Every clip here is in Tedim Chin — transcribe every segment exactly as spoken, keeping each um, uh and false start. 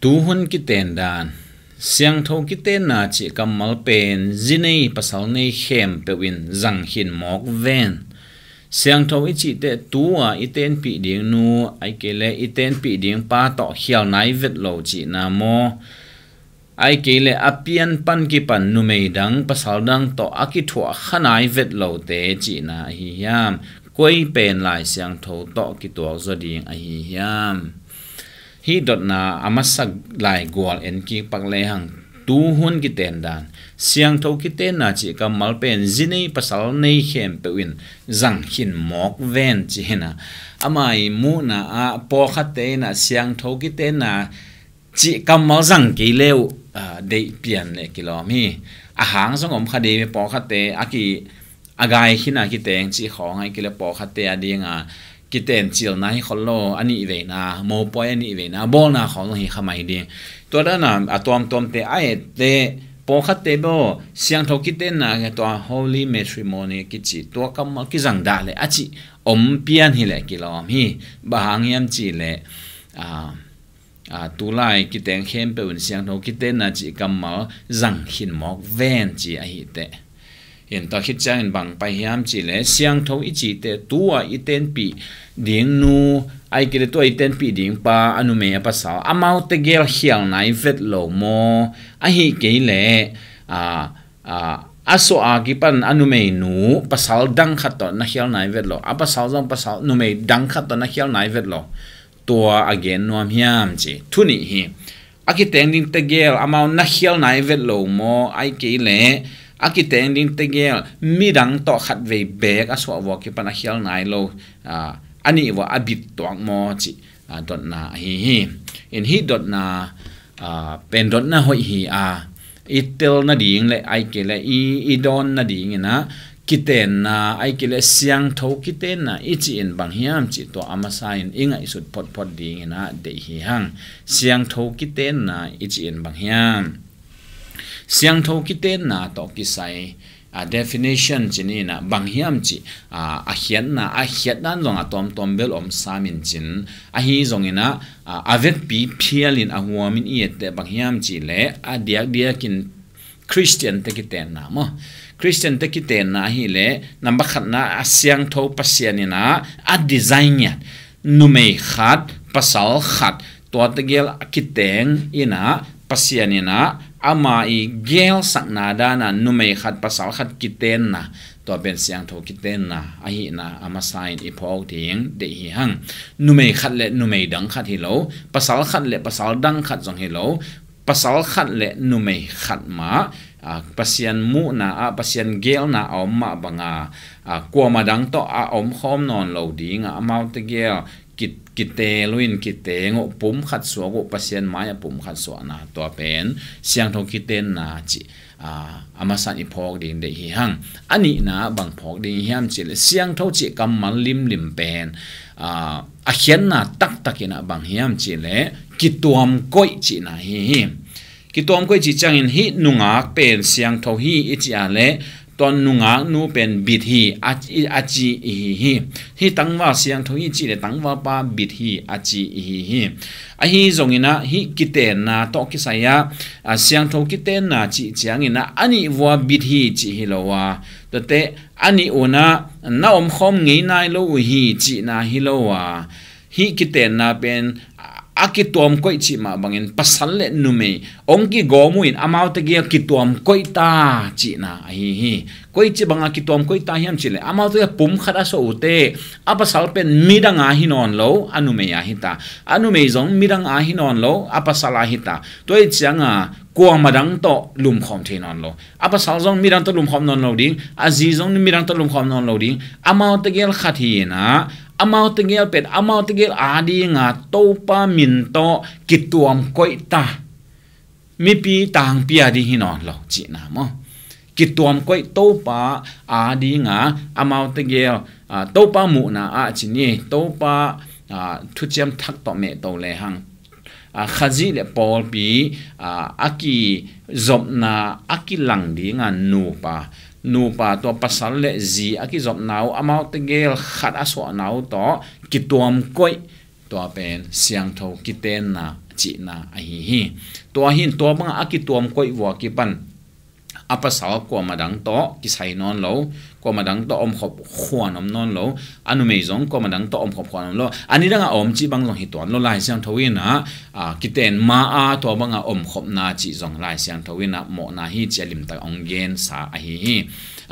Tuhun kiten dan. Siangtho kitenna cih kammal pen zi nei pasal nei khempeuh in zang khin mawk ven. Siangtho i cihte tu-a i tenpih ding nu, ahih kei leh i tenpih ding pa tawh khial nai vet lo cihna maw? Ahih kei leh a pian pan kipan numei dang pasal dang tawh a kithuah kha nai vet lote cihna ahi hiam? Koi pen Lai Siangtho tawh kituak zaw ding ahi hiam? Hih dotna a masa lai gual en kik pak lehang, tuhun kiten dan. Siangtho kitenna cih kammal pen zi nei pasal nei khempeuh in zang khin mawk ven ci hi a. Ama i muhna ah pawlkhatte in ah siangtho kitenna cih kammal zang kei le uh, ah, deih pian le kilawm hi. A hang zong om kha ding hi, pawlkhatte a ki a gai khin a kiteng cih khawng ahih kei leh pawlkhatte a ding a kiten cilna hi khol lo, a nih veina, mopawi a nih veina, bawlna khawng zong hi kha mai ding. Tua dan a a tuamtuamte a etteh, pawlkhatte bawh siangtho kitenna, tua holy matrimony kici, tua kammal kizang dah le a cih om pian hi le kilawm hi. Bang hang hiam cih leh, ah, ah, tulai kiteng khempeuh in siangtho kitenna cih kammal zang khin mawk ven ci ahi teh. Hi in tua khit ciangin bang pai hiam cih leh siangtho i cihte tu-a i tenpih ding nu, ahih kei leh tu-a i tenpih ding pa, a numei a pasal, amaute gel khial nai vet lo maw? Ahih kei leh, ah, ah, a suah a kipan a numei nu pasal dang khat tawh na khial nai vet lo, a pasal zong pasal numei dang khat tawh na khial nai vet lo. Tua a gen nuam hiam ci. Thu nih hi. A kiteng dingte gel amau na khial nai vet lo maw? Ahih kei leh a kiteng dingte gel midang tawh khatvei beek a suah vua kipan a khial nai lo, ah, a nih vua a bit tuak maw cih, ah, dotna ahi hi. In hih dotna, ah, pen dotna hoih hi a, i tel nading le ahih kei leh i, i dawn nading in ah, kitenna, ahih kei leh siangtho kitenna i cih in bang hiam cih tua a masa in i ngaihsut photphot ding in ah deih hi hang. Siangtho kitenna i cih in bang hiam? Siangtho kitenna tawh kisai, ah, definition ci ni in ah bang hiam cih, ah, a khiatna, a khiatna zong a tuamtuam bel om sam in cin, ahi zong in ah, ah, a vekpi phial in a huam in i etteh bang hiam cih leh a diakdiak in Khristiante kitenna maw? Khristiante kitenna ahih leh, number khatna a siangtho Pasian in ah, a design ngiat, numei khat, pasal khat, tua tegel a kiteng in ah, Pasian in ah, ama i gelsakna dan a numei khat, pasal khat kitenna, tua pen siangtho kitenna ahihna a masa in i phawk ding deih hi hang. Numei khat le numei dang khat hi lo, pasal khat le pasal dang khat zong hi lo, pasal khat le numei khat mah, ah, Pasian muhna ah, Pasian gelna a om mah banga, ah, kuamah dang tawh a omkhawm nawn lo ding ah, amaute gel ki, kiteel uh in kiteng uh, pum khat suak uh, Pasian mai-ah pum khat suahna, tua pen siangtho kitenna cih, ah, a masa in i phawk ding deih hi hang. A nihna bang phawk ding hiam cih leh, siangtho cih kammal limlim pen, ah, a khiatna taktak in ah bang hiam cih leh, kituam koih cihna hi hi. Kituam koih cih ciangin hih nungak pen siangtho hi i cih a leh, tua nungak nu pen bit hi a, a ci i hi hi. Hih tangval siangtho hi cih leh tangval pa bit hi a ci i hi hi. Ahi zong in ah hih kitenna tawh kisai ah, ah, siangtho kitenna cih ciangin ah a nih vua bit hi cih hi lo a, tuate a nih un ah na omkhawm ngei nai lo uh hi cihna hi lo a, hih kitenna pen a kituam koih cih mah bangin pasal le numei hong kigawm uh in amaute gel kituam koih ta cihna ahi hi. Koici banga kituam koih ta hiam cih leh, amaute gel pum khat a suah uh teh, a pasal pen midang a hi nawn lo, a numei a hi ta. A numei zong midang a hi nawn lo, a pasal a hi ta. Tua hi cianga kuamah dang tawh lumkhawm thei nawn lo. A pasal zong midang tawh lumkhawm nawn lo ding, a zi zong midang tawh lumkhawm nawn lo ding. Amaute gel khat hi in ah, amaute gel pen amaute gel a dinga Topa min tawh kituam koih ta. Mipi tangpi a ding hi nawn lo cihna maw? Kituam koih Topa a dinga amaute gel, ah, Topa muhna ah ci ni, Topa, ah, thuciam thak tawh mehto lehang, ah, Khazih le pawlpi, ah, a kizopna a kilang dinga nupa, nupa tua pasal le zi a kizopna uh, amaute gel khat a suahna uh tawh kituam koih tua pen siangtho kitenna cihna ahi hi. Tua hin tua banga a kituam koih vua kipan a pasal kuamah dang tawh kisai nawn lo, kuamah dang tawh omkhop khuan om nawn lo, a numei zong kuamah dang tawh omkhop khuan om lo, a nidanga om cih bang zong hi tuan lo. Lai Siangtho in ah, a, kiten ma a tua banga omkhopna cih zong Lai Siangtho in ah mawhna hi ci a limtak hong gensa ahi hi.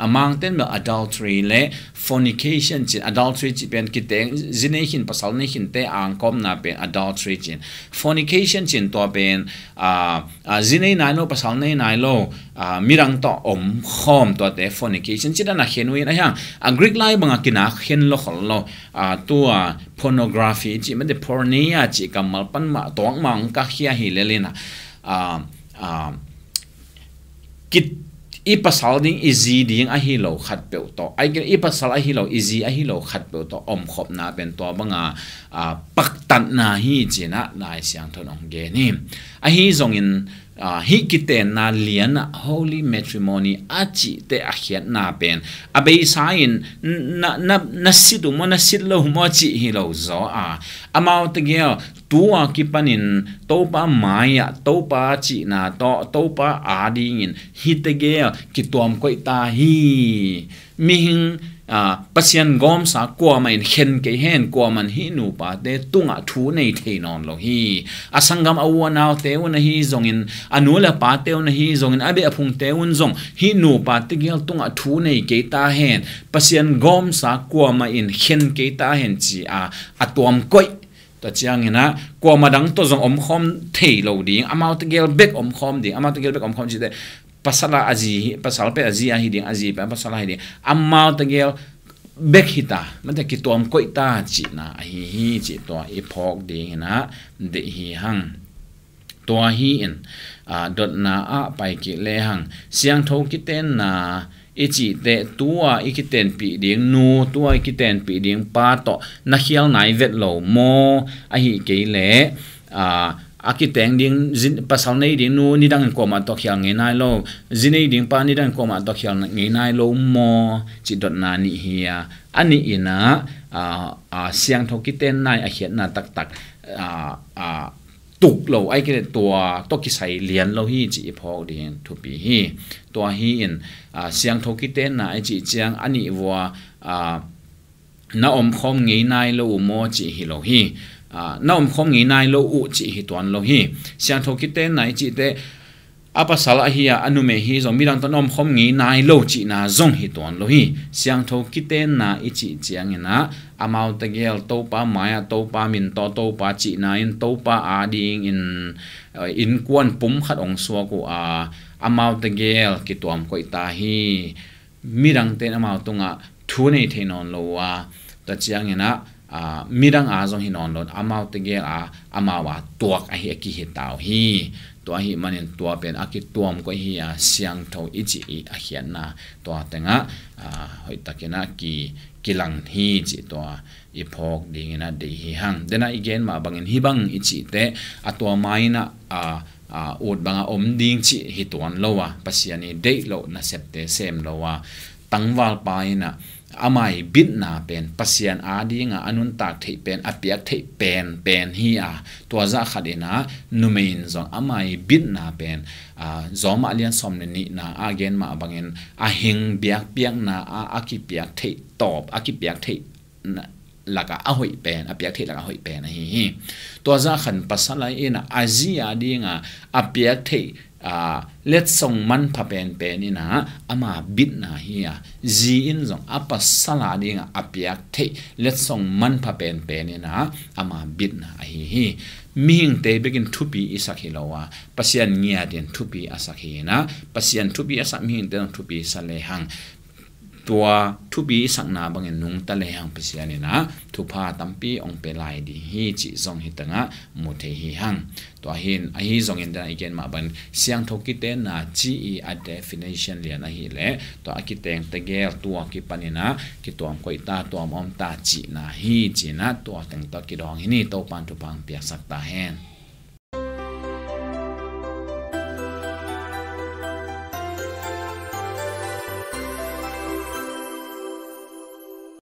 A Mangten bel adultery le fornication cih, adultery cih pen kiteng, zi nei khin, pasal nei khin te angkawmna pen adultery cih. Fornication cih tua pen, a, a, zi nei nai lo, pasal nei nai lo, a, midang tawh omkhawm tuate fornication cih dan a khen uh in a hiang. A, Greek lai banga kinak khen lo khol lo. A, tua pornography cih, mate porneia cih kammal pan mah tuak mah hong kah khia hi lel in ah, a, a, kit, i pasal ding, i zi ding ahi lo khatpeuh tawh, ai, i pasal ahi lo, i zi ahi lo khatpeuh tawh omkhopna pen tua banga, a, paktatna hi ci-in ah Lai Siangtho in hong gen hi. Ahi zongin, a, hih kitenna lian ah holy matrimony a cihte a khiatna pen a beisa in na, na, na sit uh maw, na sit lo maw cih hi lo zaw a, amau tegel tua kipanin Topa mai-ah, Topa cihna tawh, Topa adingin hih tegel kituam koih ta hi. Mihing, a, Pasian gawmsa kuamah in khen kei hen, kuamah in hih nupate tungah thu nei thei nawn lo hi. A sanggam, a u a naute un ahi zongin, a nu le pate un ahi zongin, a beh a phungte un zong hih nupa tegel tungah thu nei kei ta hen, Pasian gawmsa kuamah in khen kei ta hen ci-a a tuam koih. Tua ciangin ah kuamah dang tawh zong omkhawm thei lo ding, amau tegel bek omkhawm ding, amau tegel bek omkhawm cihte, pasal a, a zi hi, pasal pen a zi ahi ding, a zi pen a pasal ahi ding, amau tegel bek hi ta, mate kituam koih ta cihna ahi hi cih tua i phawk dingin ah deih hi hang. Tua hi in, a, dotna ah pai kik le hang. Siangtho kitenna i cihte, tua i kitenpih ding nu, tua i kitenpih ding pa tawh na khial nai vet lo maw? Ahi kei leh, a, a kiteng ding, zin, pasal nei ding nu nidangin kuamah tawh khial ngei nai lo, zi nei ding pa nidangin kuamah tawh khial ngei nai lo maw? Cih dotna nih hi a, a nih in ah, a, a, siangtho kitenna i a khiatna taktak, a, a, tuk lo, ai kei leh tua tawh kisai lian lo hi cih i phawk ding thupi hi. Tua hi in, a, siangtho kitenna i cih ciang a nih vua, a, na omkhawm ngei nai lo uh maw cih hi lo hi. A, na omkhawm ngei nai lo uh cih hi tuan lo hi. Siangtho kitenna i cihte, a pasal ahi a, a numei hi zong midang tawh na omkhawm ngei nai lo cihna zong hi tuan lo hi. Siangtho kitenna i cih ciangin ah amau tegel Topa mai-ah, Topa min tawh, Topa cihna in, Topa adingin, eh, innkuan pum khat hong suak uh a, amau tegel kituam koih ta hi. Midangte in amau tungah thu nei thei nawn lo uh a, tua ciangin ah, a, midang a zong hi nawn lo, amau tegel a, amau a tuak ahi a kihi ta uh hi. Tua ahih manin tua pen a kituam koih hi a, siangtho i cih i a khiatna tua tengah, a, hoihtakin ah ki, kilang hi cih tua i phawk dingin ah deih hi hang. Denah i gen mah bangin hih bang i cihte a tua mai-in ah, a, a, ut banga om ding cih hi tuan lo a, Pasian i deih loh nasepte sem lo a, tangvalpa in ah ama i bitna pen Pasian adinga a nuntak theih pen, a piak theih pen pen hi a, tua zah khat in ah numei in zong ama i bitna pen, a, Rom a lian sawm le nihna a gen mah bangin a hing biakpiakna a, a kipiak theih tawp, a kipiak theih na, lakah a hoih pen, a piak theih lakah a hoih pen ahi hi. Tua zah khat in pasal in ah a zi adinga a piak theih, a, letsong manpha penpen in ah ama bitna hi a, zi in zong a pasal adinga a piak theih letsong manpha penpen in ah ama bitna ahi hi. Mihingte bekin thupi i sak hi lo a, Pasian ngiatin thupi a sak hi in ah, Pasian thupi a sak mihingte zong thupi sa le hang, tua thupi i sakna bangin nungta le hang Pasian in ah thupha tampi hong pia lai ding hi cih zong hih tengah mu thei hi hang. Tua hi in, ahi zongin denah i gen mah bangin siangtho kitenna cih i a definition lian ahih leh tua a kiteng tegel tua kipan in ah kituam koih ta, tuam om ta cihna hi ci-in ah tua teng tawh kidawng hi ni. Topa'n thupha hong piaksak ta hen.